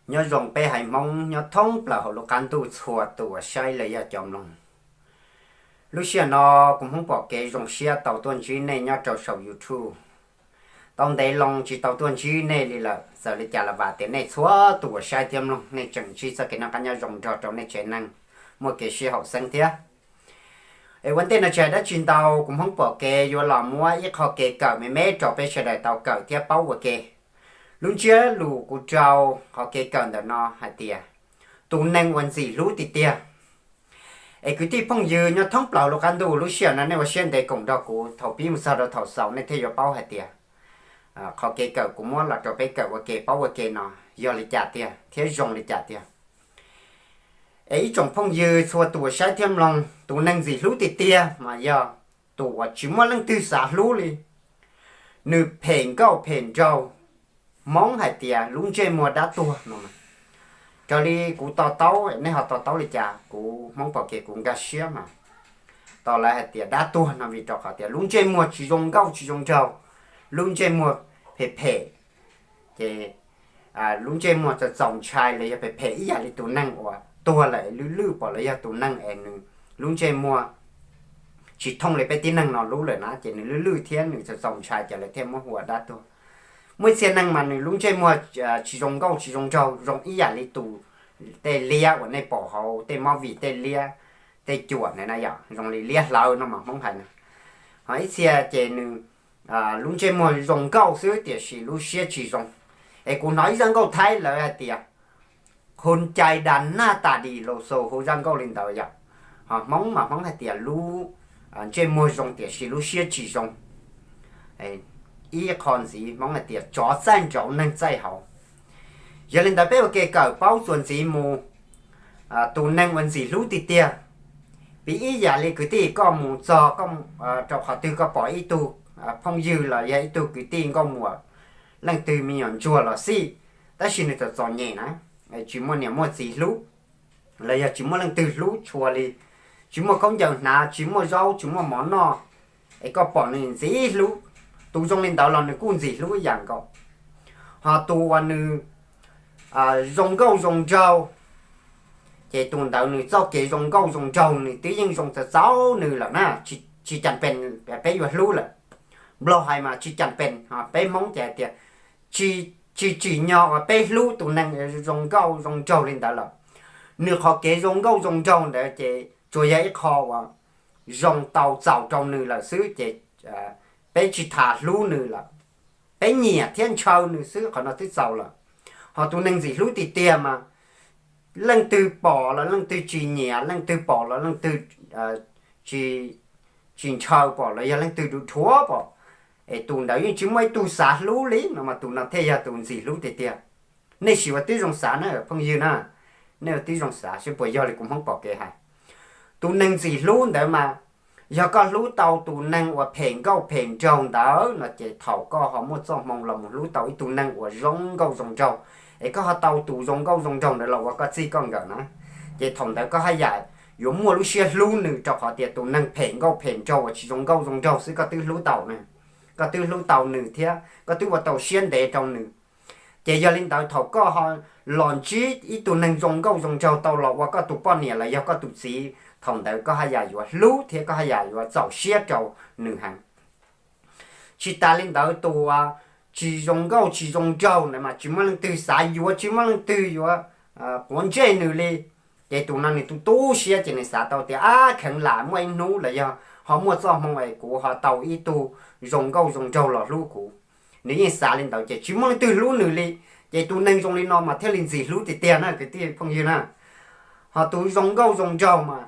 Nyob zoo peb haiv Hmoob nyob thoob plaws hauv lub qab ntuj txhua tus uas saib los yog cov mloog. Lub sij hawm no kuv Hmoob pom kev zoo siab tau tuaj ntsib nej nyob rau saum YouTube. Tau ntev loo tsis tau tuaj ntsib nej li lawm, txawm li cas los vam tias nej txhua tus uas saib thiab mloog nej tseem ntsib txoj kev noj qab nyob zoo nrog rau nej tsev neeg muaj kev sib haum xeeb thiab. Es ua ntej no tsis hais dab tsi ntau, kuv Hmoob pom kev yuav los muab ib qho kev kawm me me rau peb sawv daws tau kawm thiab paub ua ke. Lub ntsiab lus kuv rau qhov kev kawm ntawm no hais tias, tus neeg uas ntxim hlub tiag tiag. Es kwv tij phooj ywg nyob thoob plaws lub qab ntuj, lub sij hawm no nej ua siab ntev koom nrog kuv thaum pib mus txog rau thaum xaus nej thiaj yuav paub hais tias qhov kev kawm kuv muab los rau peb kawm ua ke paub ua ke no yog li cas tiag thiab zoo li cas tiag. Es ib tsoom phooj ywg txhua tus uas saib thiab mloog, tus neeg ntxim hlub tiag tiag mas yog tus uas tsis muaj leej twg xav hlub li. Nws phem nkauj phem nraug, Hmoob hais tias lub ntsej muag dab tuag no. Raws li kuv to taub, nej ho to taub li cas, kuv Hmoob pom kev kuv nkag siab mas tau lawv hais tias dab tuag no vim rau qhov tias lub ntsej muag tsis zoo nkauj tsis zoo nraug, lub ntsej muag phem phem, ces lub ntsej muag txaus txaus ntshai los yog phem phem ib yam li tus neeg uas tuag lawm lwj lwj pom los yog tus neeg es nws lub ntsej muag tsis thooj li peb tib neeg no lub lawm na, ces nws lwj lwj thiab nws txaus txaus ntshai ces lawv thiaj muab hu ua dab tuag. Muaj ib txhia neeg mas nws lub ntsej muag tsis zoo nkauj tsis zoo nraug, zoo ib yam li tus tej liab uas nej pom hauv tej movie, tej liab, tej cuam na, yog zoo li liab hlawv no mas Hmoob hais na. Ho ib txhia ces nws lub ntsej muag zoo nkauj xwb tiam sis lub siab tsis zoo. Es kuv hnov ib zaj nkauj Thaib lawv hais tias, hos cais das naj tas dim los xaus, hu zaj nkauj li ntawd yom. Ho Hmoob mas Hmoob hais tias lub ntsej muag zoo tiam sis lub siab tsis zoo. Ib qho ntxiv Hmoob hais tias tsov txaij nraud neeg txaij hauv. Yog li ntawd peb ua ke kawm paub txuas ntxiv mus, tus neeg uas ntxim hlub tiag tiag. Piv ib yam li kwv tij koj mus txog rau qhov twg koj pom ib tug phooj ywg los yog ib tug kwv tij nkauj muam, leej twg me nyuam ntsuag los xij, tab sis nws txom txom nyem na, tsis muaj niam muaj txiv hlub, los yog tsis muaj leej twg hlub tshua li, tsis muaj khaub ncaws hnav, tsis muaj zaub tsis muaj mov noj, es koj pom nws ntxim hlub. Tus zoo li ntawd los nws kuj ntxim hlub ib yam nkaus. Ho tus uas nws zoo nkauj zoo nraug, ces tus ntawd nws txoj kev zoo nkauj zoo nraug nws twb yeej zoo txaus txaus nws lawm na, tsis cas pes peb yuav hlub lawm. Nplog hais mas tsis cas pes, peb Hmoob ces hais tias tsis tsim nyog uas peb hlub tus neeg zoo nkauj zoo nraug li ntawd lawm. Nws qhov kev zoo nkauj zoo nraug ntawd ces tsuas yog ib qho uas zoo tau txaus rau nws lawm xwb ces peb tsis tas hlub nws lawm. Peb nyiam thiab ntshaw nws xwb qhov no twb txaus lawm. Ho tus neeg ntxim hlub tiag tiag mas leej twg pom los leej twg tsis nyiam, leej twg pom los leej twg tsis ntshaw pom los yog leej twg dhuav pom, es tus ntawd yeej tsis muaj ib tug xav hlub li no mas tus no thiaj yog tus ntxim hlub tiag tiag. Nej sim ua tib zoo xav na phooj ywg na, nej ua tib zoo xav seb puas yog li kuv Hmoob pom kev hais. Tus neeg ntxim hlub ntawd mas yog koj hlub tau tus neeg uas phem nkauj phem nraug ntawd no ces thaum koj ho muaj txoj hmoo los mus hlub tau ib tug neeg uas zoo nkauj zoo nraug, es koj ho tau tus zoo nkauj zoo nraug ntawd los ua koj txij koj nkawm na, ces thaum ntawd koj haj yam yuav muaj lub siab hlub nws rau qhov tias tus neeg phem nkauj phem nraug uas tsis zoo nkauj zoo nraug xwb koj twb hlub tau na, koj twb hlub tau nws thiab koj twb ua tau siab ntev rau nws. Ces yog li ntawd thaum koj ho los ntsib ib tug neeg zoo nkauj zoo nraug tau los ua koj tus poj niam los yog koj tus txiv, thaum ntawd koj haj yam yuav hlub thiab koj haj yam yuav txaus siab rau nws heev. Tsis tas li ntawd tus uas tsis zoo nkauj tsis zoo nraug ntawd mas tsis muaj leej twg xav yuav, tsis muaj leej twg yuav quav ntsej nws li. Ces tus no nws tu tu siab ces nws xav tau tias ab kheev lam muaj ib hnub los yog ho muaj txoj hmoo es kuv ho tau ib tug zoo nkauj zoo nraug los hlub kuv. Nws yeej xav li ntawd ces tsis muaj leej twg hlub nws li. Ces tus neeg zoo li no mas thiaj li ntxim hlub tiag tiag na kwv tij phooj ywg na. Ho tus zoo nkauj zoo nraug mas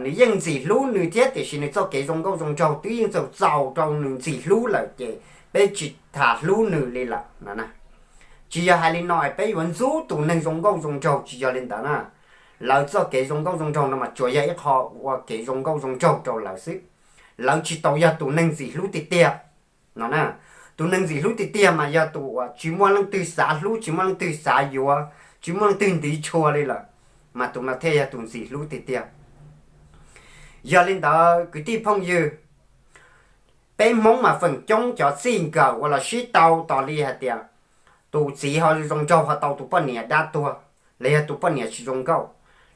nws yeej ntxim hlub nws thiab tiam sis nws txoj kev zoo nkauj zoo nraug twb yeej txaus txaus rau nws ntxim hlub lawm ces peb tsis tas hlub nws li lawm no. Tsis yog hais li no es peb yuav ntxub tus neeg zoo nkauj zoo nraug, tsis yog li ntawd na. Lawv txoj kev zoo nkauj zoo nraug no mas tsuas yog ib qho ua kev zoo nkauj zoo nraug rau lawv xwb. Lawv tsis tau yog tus neeg ntxim hlub tiag tiag no na. Tus neeg ntxim hlub tiag tiag mas yog tus uas tsis muaj leej twg xav hlub, tsis muaj leej twg xav yuav, tsis muaj leej twg ntiv tshua li lawm, mas tus no thiaj yog tus ntxim hlub tiag tiag. Yog li ntawd kwv tij phooj ywg, peb Hmoob mas feem coob cov txij nkawm uas los sib tau tos li hais tias tus txiv ho zoo nraug ho tau tus poj niam dab tuag, los yog tus poj niam tsis zoo nkauj,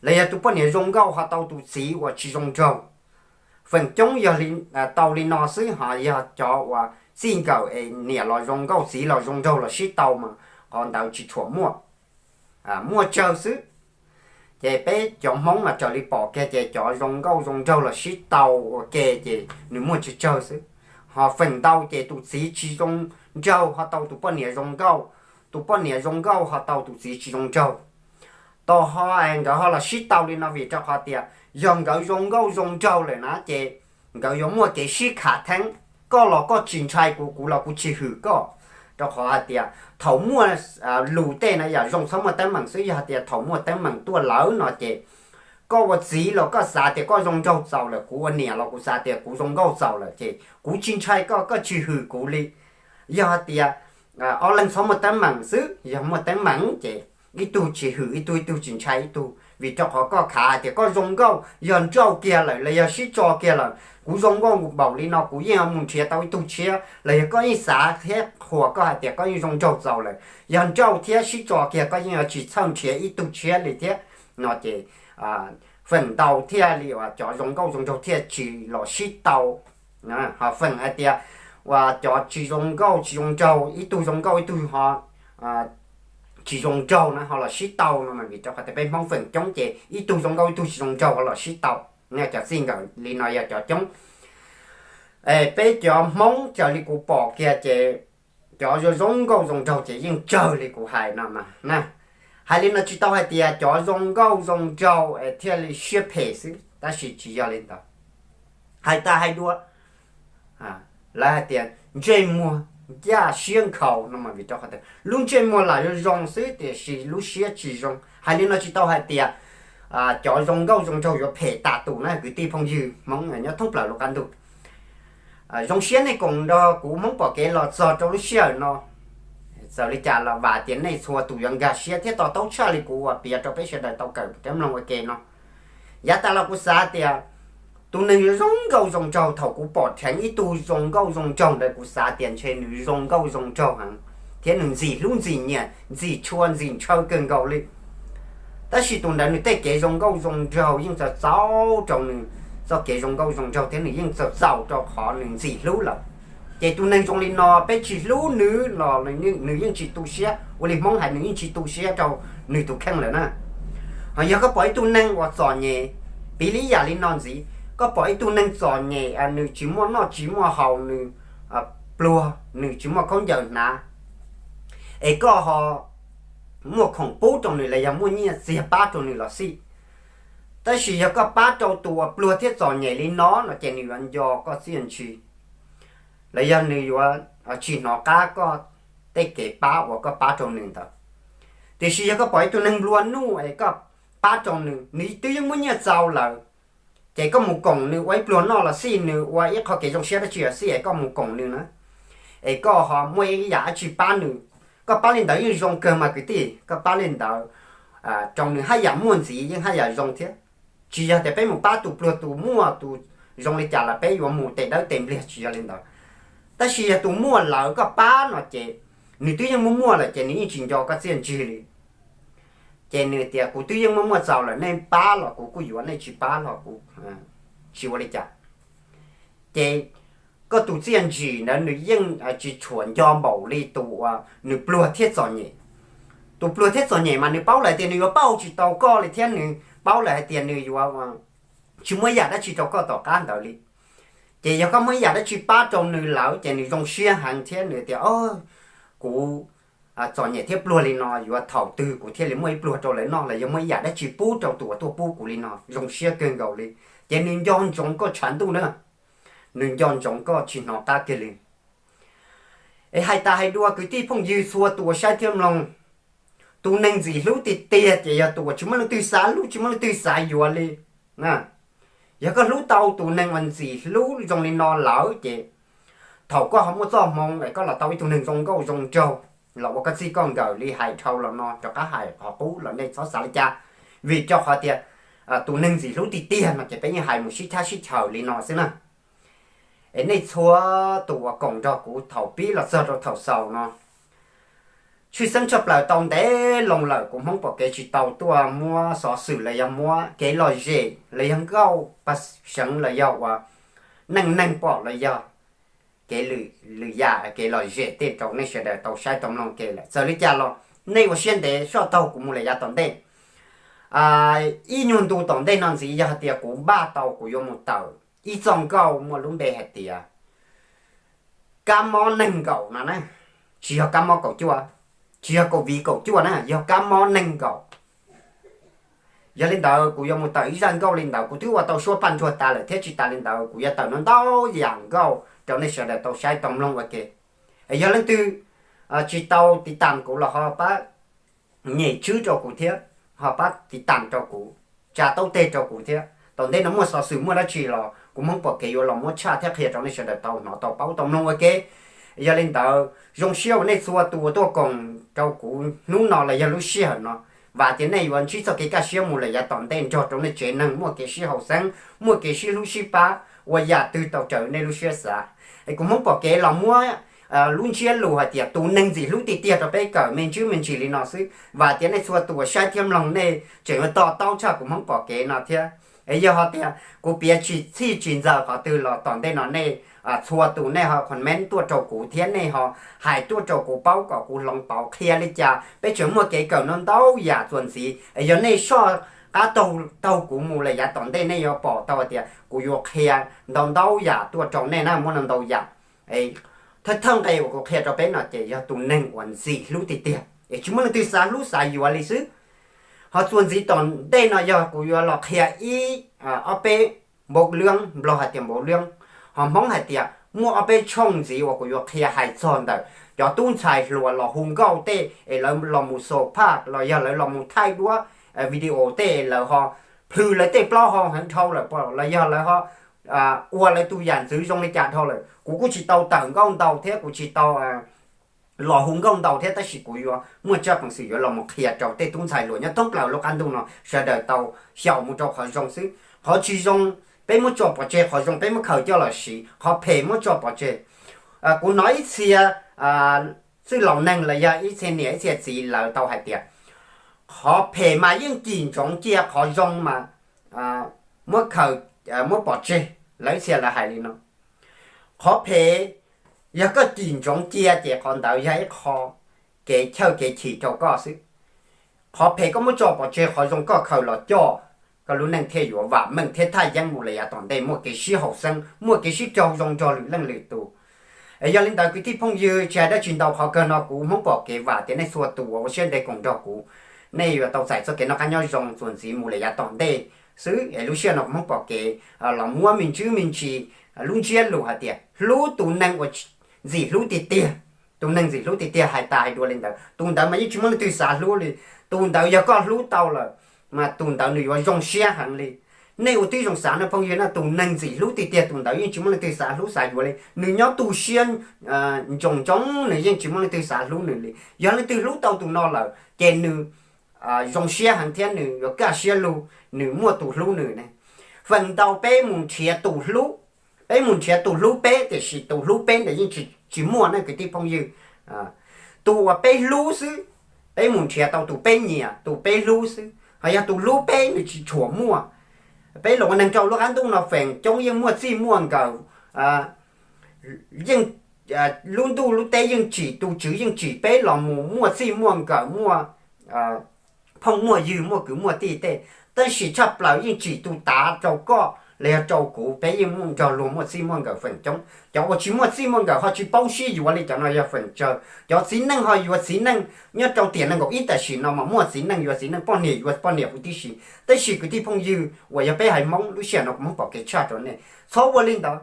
los yog tus poj niam zoo nkauj ho tau tus txiv uas tsis zoo nraug. Feem coob yog tau li no xwb, ho yog cov uas txij nkawm es niam los zoo nkauj txiv los zoo nraug los sib tau mas qhov ntawd tsis tshua muaj, muaj tsawg xwb. Ces peb cov Hmoob mas raws li pom kiag ces cov zoo nkauj zoo nraug los sib tau ua ke ces nws muaj tsawg tsawg xwb. Ho feem ntau ces tus txiv tsis zoo nraug ho tau tus poj niam zoo nkauj, tus poj niam zoo nkauj ho tau tus txiv tsis zoo nraug. Tos ho nkawd ho los sib tau li no vim rau qhov tias yog nkawd zoo nkauj zoo nraug lawm na ces nkawd yuav muaj kev sib khav theeb, koj los koj tsis ntshai kuv, kuv los kuv tsis hwm koj. Rau qhov hais tias thaum muaj lus tej na yam zoo txhob muaj teeb meem xwb, yog hais tias thaum muaj teeb meem tuaj lawm no ces koj ua txiv los koj xav tias koj zoo nraug txaus lawm, kuv ua niam los kuv xav tias kuv zoo nkauj txaus lawm ces kuv tsis ntshai koj, koj tsis hwm kuv li. Yog hais tias ob leeg txhob muaj teeb meem xwb, yog muaj teeb meem ces ib tug tsis hwm ib tug, ib tug tsis ntshai ib tug, vim rau qhov koj khav hais tias koj zoo nkauj, yog nrauj kiag lawm los yog sib tso kiag lawm, kuv zoo nkauj npaum li no kuv yeej mus nrhiav tau ib tug tshiab, los yog koj yeej xav thiab qhuas koj hais tias koj yeej zoo nraug txaus lawm, yog nrauj thiab sib tso kiag koj yeej yuav tsis txhawj nrhiav ib tug tshiab li thiab no ces feem ntau thiaj li uas cov zoo nkauj zoo nraug thiaj tsis los sib tau. Ho feem hais tias uas cov tsis zoo nkauj tsis zoo nraug, ib tug zoo nkauj ib tug ho tsis zoo nraug na ho los sib tau no mas vim rau qhov tias peb Hmoob feem coob ces ib tug zoo nkauj ib tug tsis zoo nraug ho los sib tau. Cov txij nkawm li no yog cov coob. Es peb cov Hmoob raws li kuv pom kiag ces cov zoo zoo nkauj zoo nraug ces yeej tsawg li kuv hais no mas na. Hais li no tsis tau hais tias cov zoo nkauj zoo nraug es thiaj li siab phem xwb, tab sis tsis yog li ntawd. Hais tas hais dua, lawv hais tias ntsej muag ncaj siab nkhaus no mas vim rau qhov tias lub ntsej muag lam zoo zoo xwb tiam sis lub siab tsis zoo. Hais li no tsis tau hais tias cov zoo nkauj zoo nraug yuav phem tas tus na kwv tij phooj ywg Hmoob nyob thoob plaws lub qab ntuj. Zoo siab nej koom nrog kuv Hmoob pom kev los txog rau lub sij hawm no. Txawm li cas los vam tias nej txhua tus yuav nkag siab thiab to taub tshaj li kuv uas piav rau peb sawv daws tau kawm thiab mloog ua ke no. Yav tas los kuv xav tias tus neeg zoo nkauj zoo nraug, thaum kuv pom dheev ib tug zoo nkauj zoo nraug ntawd kuv xav tias ntshe nws zoo nkauj zoo nraug heev thiab nws ntxim hlub ntxim nyiam ntxim tshua ntxim ntshaw kawg nkaus li. Tab sis tus ntawd nws tej kev zoo nkauj zoo nraug yeej txaus txaus rau nws txoj kev zoo nkauj zoo nraug thiab nws yeej txaus txaus rau qhov nws ntxim hlub lawm. Ces tus neeg zoo li no peb tsis hlub nws los nws yeej tsis tu siab, ua li Hmoob hais nws yeej tsis tu siab rau nws tus kheej lawm na. Ho yog koj pom ib tug neeg uas txom nyem, piv li yam li no ntxiv, koj pom ib tug neeg txom nyem nws tsis muaj noj tsis muaj haus, nws pluag nws tsis muaj khaub ncaws hnav, es koj ho muaj khoom pub rau nws los yog muaj nyiaj txiag pab rau nws los xij. Tab sis yog koj pab rau tus uas pluag thiab txom nyem li no no ces nws yuav nco koj txiaj ntsig, los yog nws yuav tsis hnov qab koj tej kev pab uas koj pab rau nws ntawd. Tiam sis yog koj pom ib tug neeg nplua nuj es koj pab rau nws, nws twb yeej muaj nyiaj txaus lawm, ces koj mus koom nws ua ib pluag noj los xij, nws ua ib qho kev zoo siab dab tsi los xij es koj mus koom nws na, es koj ho muaj ib yam dab tsi pab nws, koj pab li ntawd yeej zoo kawg mas kwv tij. Koj pab li ntawd rau nws haj yam muaj ntxiv yeej haj yam zoo thiab. Tsis yog tias peb mus pab tus pluag tus muaj tus zoo li cas los peb yuav mus tes dawb tes npliag, tsis yog li ntawd. Tab sis yog tus muaj lawm koj pab no ces nws twb yeej muaj muaj lawm ces nws yeej tsis nco koj txiaj ntsig li. Ces nws tias kuv twb yeej muaj muaj txaus lawm, nej pab los kuv kuj yuav, nej tsis pab los kuv tsis ua li cas. Ces koj tus txiaj ntsig ntawd nws yeej tsis tshua nco npaum li tus uas nws pluag thiab txom nyem. Tus pluag thiab txom nyem mas nws paub lawm tias nws yuav pauj tsis tau koj li thiab nws paub lawm hais tias nws yuav tsis muaj ib yam dab tsi rau koj tom qab ntawd li. Ces yog koj muaj ib yam dab tsi pab rau nws lawm ces nws zoo siab heev thiab nws tias, o, kuv txom nyem thiab pluag li no yuav thaum twg kuv thiaj li muaj ib pluag rau lawv noj los yog muaj ib yam dab tsi pub rau tus uas tuaj pub kuv li no, zoo siab kawg nkaus li. Ces nws nco ntsoov koj tshav ntuj na, nws nco ntsoov koj tsis hnov qab kiag li. Es hais tas hais dua kwv tij phooj ywg txhua tus uas saib thiab mloog, tus neeg ntxim hlub tiag tiag ces yog tus uas tsis muaj leej twg xav hlub tsis muaj leej twg xav yuav li. Yog koj hlub tau tus neeg uas ntxim hlub zoo li no lawm ces thaum koj ho muaj txoj hmoo es koj los tau ib tug neeg zoo nkauj zoo nraug los ua koj txij koj nkawm li hais dhau los no rov qab hais qhov qub los nej txhob xav li cas, vim rau qhov tias tus neeg ntxim hlub tiag tiag no ces peb yeej hais mus sib thab sib chaws li no xwb na. Es nej txhua tus uas koom nrog kuv thaum pib los txog rau thaum xaus no, tshwj xeeb tshaj plaws tau ntev loo lawm kuv Hmoob pom kev tsis tau tuaj muab xov xwm los yog muab kev lom zem los yog nkauj pa seev los yog uas neej neeg pom los yog kev lwm yam kev lom zem tej rau nej sawv daws tau saib tau mloog ke lawm. Txawm li cas los nej ua siab ntev soj taug kuv mus lawm yav tom ntej. Ib nyuag ntu tom ntej no ntxiv yog hais tias kuv npaj tau kuv yuav mus tawm ib txoj nkauj muaj lub npe hais tias kab mob neeg nkaum no na, tsis yog kab mob kaum cuaj, tsis yog COVID kaum cuaj na, yog kab mob neeg nkaum. Yog li ntawd kuv yuav mus tawm ib zaj nkauj li ntawd, kuv twb ua tau suab paj ntsuag tas lawm thiab tsis tas li ntawd kuv yuav tawm no ntau yam nkauj rau nej sawv daws tau saib tau mloog ua ke. Es yog leej twg tsis tau tiv tam kuv los ho pab nyem tswb rau kuv thiab, ho pab tiv tam rau kuv, tsa taub teg rau kuv thiab. Tom ntej no muaj xov xwm muaj dab tsi los kuv Hmoob pom kev yuav los muab tshaj thiab qhia rau nej sawv daws tau hnov tau paub tau mloog ua ke. Yog li ntawd zoo siab uas nej txhua tus uas tuaj koom rau kuv hnub no los yog lub sij hawm no, vam tias nej yuav ntsib txoj kev kaj siab mus lawm yav tom ntej nrog rau nej tsev neeg muaj kev sib haum xeeb, muaj kev sib hlub sib pab, ua yam twg tau raws nej lub siab xav. Es kuv Hmoob pom kev los muab lub ntsiab lus hais tias tus neeg ntxim hlub tiag tiag rau peb kawm me ntsis me ntsis li no xwb. Vam tias nej txhua tus uas saib thiab mloog nej tseem yuav to taub tshaj kuv Hmoob pom kev no thiab. Es yog ho tias kuv piav tsis txhij tsis ntxaws qhov twg los tom ntej no nej txhua tus nej ho comment tuaj rau kuv thiab nej ho hais tuaj rau kuv paub kom kuv hloov pauv qhia li cas peb tseem muaj kev kawm no ntau yam txuas ntxiv. Es yog nej soj qab taug kuv mus lawm yav tom ntej nej yuav pom tau hais tias kuv yuav qhia ntau ntau yam tuaj rau nej na, muaj ntau ntau yam. Thawj thawj nqe uas kuv qhia rau peb no ces yog tus neeg uas ntxim hlub tiag tiag es tsis muaj leej twg xav hlub xav yuav li xwb. Ho txuas ntxiv tom ntej no yog kuv yuav los qhia ib ob peb npav lwb, Nplog hais tias npav lwb, ho Hmoob hais tias muaj ob peb tshooj ntxiv uas kuv yuav qhia hais txog ntawm cov tub ntxhais hluas los hu nkauj tej es lawv los mus xo phaj los yog lawv los mus thaij duab video tej es lawv ho plhws lawv tej plaub hau heev dhau lawm los yog lawv ho ua lawv tus yam ntxwv zoo li cas dhau lawm. Kuv kuj tsis tau tawm nkauj ntau thiab kuv tsis tau los hu nkauj ntau thiab tab sis kuv yuav muaj tsab peev xwm yuav los mus qhia rau tej tub ntxhais hluas nyob thoob plaws lub qab ntuj no sawv daws tau xyaum mus rau qhov zoo xwb. Qhov tsis zoo peb muab tso pov tseg, qhov zoo peb muab khaws coj los siv, qhov phem muab tso pov tseg. Kuv hnov ib txhia txwj laus neeg los yog ib txhia niam ib txhia txiv lawv tau hais tias qhov phem mas yeej cim ntsoov cia, qhov zoo mas muab khaws, muab pov tseg. Lawv ib txhia lawv hais li no, qhov phem yog koj cim ntsoov cia ces qhov ntawd yog ib qho kev chawj kev chim rau koj xwb. Qhov phem koj muab tso pov tseg, qhov zoo koj khaws los coj, koj lub neej thiaj yuav vam meej thiab thaj yeeb mus lawm yav tom ntej muaj kev sib haum xeeb, muaj kev sib raug zoo nrog lwm leej lwm tus. Es yog li ntawd kwv tij phooj ywg, tsis hais dab tsi ntau, qhov kawg no kuv Hmoob pom kev vam tias nej txhua tus uas ua siab ntev koom nrog kuv, nej yuav tau txais txoj kev noj qab nyob zoo txuas ntxiv mus lawm yav tom ntej xwb. Es lub sij hawm no kuv Hmoob pom kev los muab me ntsis me ntsis lub ntsiab lus hais tias hlub tus neeg uas ntxim hlub tiag tiag. Tus neeg ntxim hlub tiag tiag hais tas hais dua li ntawd, tus ntawd mas yeej tsis muaj leej twg xav hlub li. Tus ntawd yog koj hlub tau lawm mas tus ntawd nws yuav zoo siab heev li. Nej ua tib zoo xav no phooj ywg na, tus neeg ntxim hlub tiag tiag tus ntawd yeej tsis muaj leej twg xav hlub xav yuav li. Nws nyob tu siab ntsoos ntsoov nws yeej tsis muaj leej twg xav hlub nws li. Yog leej twg hlub tau tus no lawm ces nws zoo siab heev thiab nws yuav kaj siab lug, nws muaj tus hlub nws ne. Feem ntau peb mus nrhiav tus hlub, peb mus nrhiav tus hlub peb tiam sis tus hlub peb ntawd yeej tsis muaj ne kwv tij phooj ywg. Tus uas peb hlub xwb, peb mus nrhiav tau tus peb nyiam tus peb hlub xwb, ho yog tus hlub peb nws tsis tshua muaj. Peb los ua neeg rau lub qab ntuj no feem coob yeej muaj txij muaj nkawm, yeej, lub ntuj lub teb yeej tsim, tus Tswv yeej tsim peb los mus muaj txij muaj nkawm, muaj phooj muaj ywg, muaj kwv muaj tij tej, tab sis tshaj plaws yeej tsim tus tav rau koj los yog rau kuv, peb yeej nrog luag muaj txij muaj nkawm feem coob. Cov uas tsis muaj txij muaj nkawm ho tsis paub sib yuav li cov no yog feem tsawg. Cov txiv neej ho yuav txiv neej, nyob rau tiam nees nkaum ib tam sim no mas muaj txiv neej yuav txiv neej, poj niam yuav poj niam huv tib si. Tab sis kwv tij phooj ywg uas yog peb haiv Hmoob, lub sij hawm no kuv Hmoob pom kev tshaj rau nej, txhob ua li ntawd.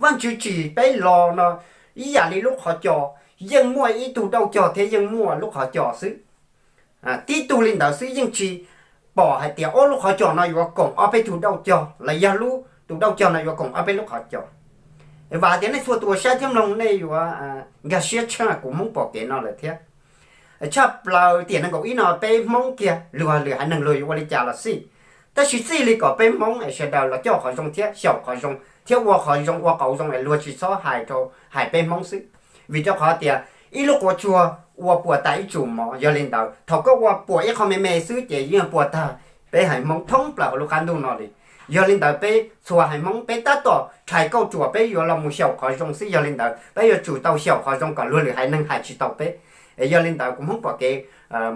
Vaj Tswv tsim peb los no ib yam li lub qhov cos, yeej muaj ib tug dauj cog thiab yeej muaj lub qhov cos xwb. Tib tug li ntawd xwb, yeej tsis pom hais tias ob lub qhov cos no yuav koom ob peb tug dauj cog los yog lub, tus dauj cog no yuav koom ob peb lub qhov cos. Vam tias nej txhua tus uas saib thiab mloog nej yuav nkag siab tshaj kuv Hmoob pom kev no lawm thiab. Tshaj plaws tiam nees nkaum ib no peb Hmoob kiag, luag lwm haiv neeg luag yuav ua li cas los xij, tab sis txij li kom peb Hmoob es sawv daws los coj qhov zoo thiab xyaum qhov zoo thiab ua qhov zoo ua qauv zoo es luag tsis txhob hais rau, hais peb Hmoob xwb. Vim rau qhov tias ib lub quav tsuag ua puas tas ib tsum mov. Yog li ntawd thaum koj ua puas ib qho me me xwb ces yeej puas tag peb haiv Hmoob thoob plaws hauv lub qab ntuj no li. Yog li ntawd peb txhua haiv Hmoob peb tab tom rhais kauj ruam peb yuav los mus xyaum qhov zoo xwb. Yog li ntawd peb yuav tsum tau xyaum qhov zoo kom luag lwm haiv neeg hais tsis tau peb. Yog li ntawd kuv Hmoob Pom Kev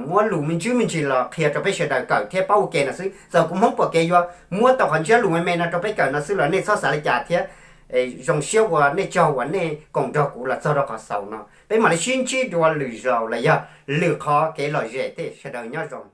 muab lus me ntsis me ntsis los qhia rau peb sawv daws kawm thiab paub ua ke no xwb. Txawm kuv Hmoob Pom Kev yuav muab tau qhov ntsiab lus me me no rau peb kawm no xwb los nej txhob xav li cas thiab. Zoo siab ua nej tsaug uas nej koom nrog kuv los txog rau qhov xaus no. Peb mam li sib ntsib dua lwm zaus los yog lwm qhov kev lom zem tej. Sawv daws nyob zoo.